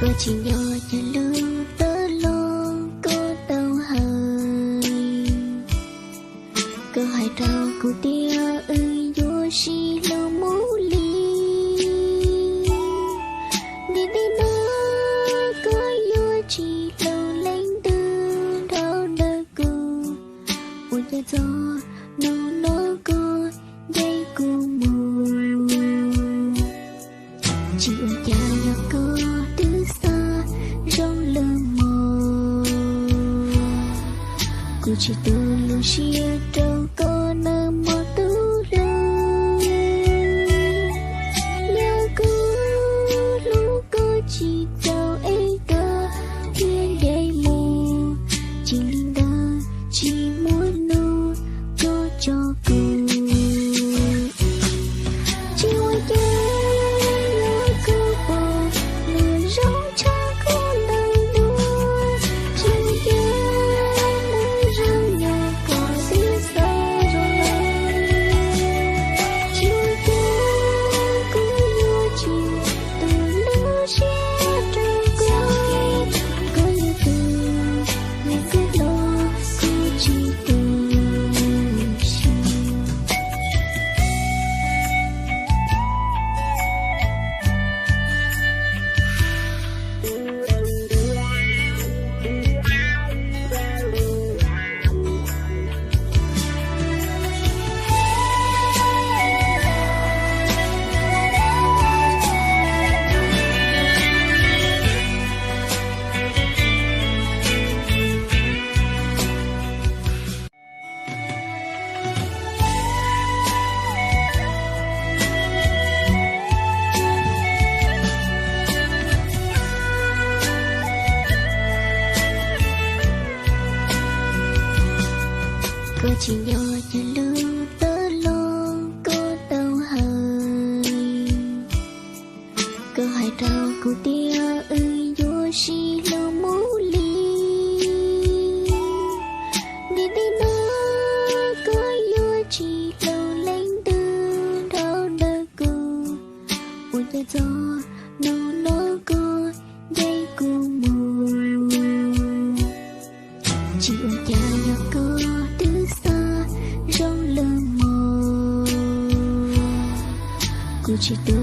Koj tsis nco cov lub tawm los koj tau hais. Koj hais rau kuv tias wb yuav sib hlub mus li. Niam tej no koj yuav tsis hlub leej twg nrog ntawm kuv. Ua cas txog hnub no koj ncaim kuv mus? Tsis ua cas yog koj twb xav zoo lawm mog. Kuv tsis tu lub siab rau koj nawb mog tus hlub. Yog kuv hlub koj tsis txaus es koj thiaj ncaim mus, tsis li ntawd tsis muaj nuj koj tso kuv. Tsis ua cas yog koj pom luag zoo tshaj kuv ntau dua. Tsis ua cas luag zoo nyob koj twb xav zoo lawm. Tsis ua cas kuv yuav tsis tu lub siab rau koj. Koj yog tus neeg kuv hlob, kuv tsis tu siab. Koj tsis nco cov lub tawm los koj tau hais. Koj hais rau kuv tias wb yuav sib hlub mus li. Niam tej no koj yuav tsis hlub leej twg nrog ntawm kuv. Ua cas txog hnub no koj ncaim kuv mus? Tsis ua cas yog koj twb xav zoo lawm mog. Kuv tsis tu